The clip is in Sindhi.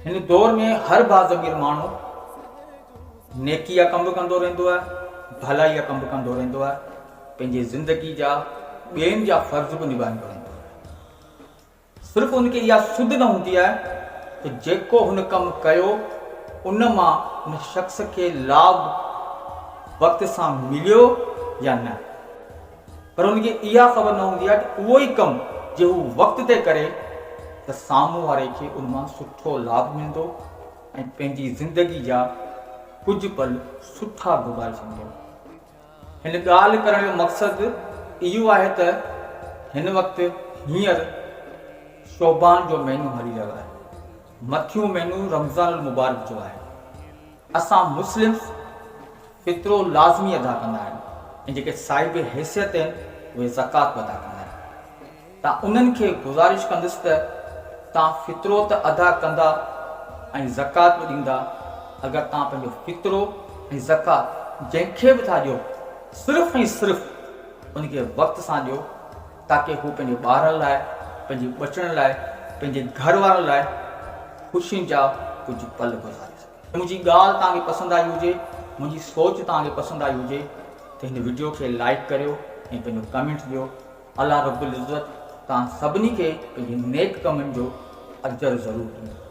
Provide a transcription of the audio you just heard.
هن دور ۾ هر باضمير ماڻهو نيڪي جا ڪم به ڪندو رهندو آهي، ڀلائي جا ڪم به ڪندو رهندو آهي، پنهنجي زندگي جا ٻين جا فرض به نڀائيندو رهندو آهي. صرف ان کي اها سڌ نه هوندي آهي ته جيڪو هن ڪم ڪيو ان مان ان شخص کي لاڀ وقت سان مليو يا نه. پر ان کي اها خبر نه هوندي آهي ته اهو ئي ڪم جي هو وقت تي ڪري ته سامهون واري کي ان مان سٺو لاڀ ملندو ۽ پنهنجي زندگي جا ڪجهه پل سٺا گذاري سگهندو. هن ڳالهه ڪرڻ جو مقصد اهو آهي ته هن وقت هينئر شعبان جو مهينو هلي رهيو آهي. مٿيون مهينو رمضان المبارڪ جو آهي. اسان مسلمس فطرو لازمي ادا ڪندا آهن ۽ جيڪي صاحب حيثيت آهن اهي زڪوات به ادا ڪندا آهن. ته انهن کي گذارش ڪندس ته توهان فطرو ته ادا ڪندا ۽ زڪوات به ڏيندا، اگر توهان پنهنجو فطرو ۽ زڪوات جنهن کي به ٿا ڏيو صرف ۽ صرف ان کي وقت سان ڏيو تاڪه هو پنهنجي ٻارن لاء، پنهنجي ٻچڙن لاء، پنهنجي گهر وارن لاء خوشين جا ڪجهه پل گذاري سگهي. منهنجي ڳالهه توهان کي پسند آئي هجي، منهنجي سوچ توهان کي پسند آئي هجي ته هن وڊيو کي لائيڪ ڪريو ۽ پنهنجو ڪمينٽ ڏيو. الله رب العزت توهان سڀني کي پنهنجي نيڪ ڪمن جو اجر ضرور ڏيندو.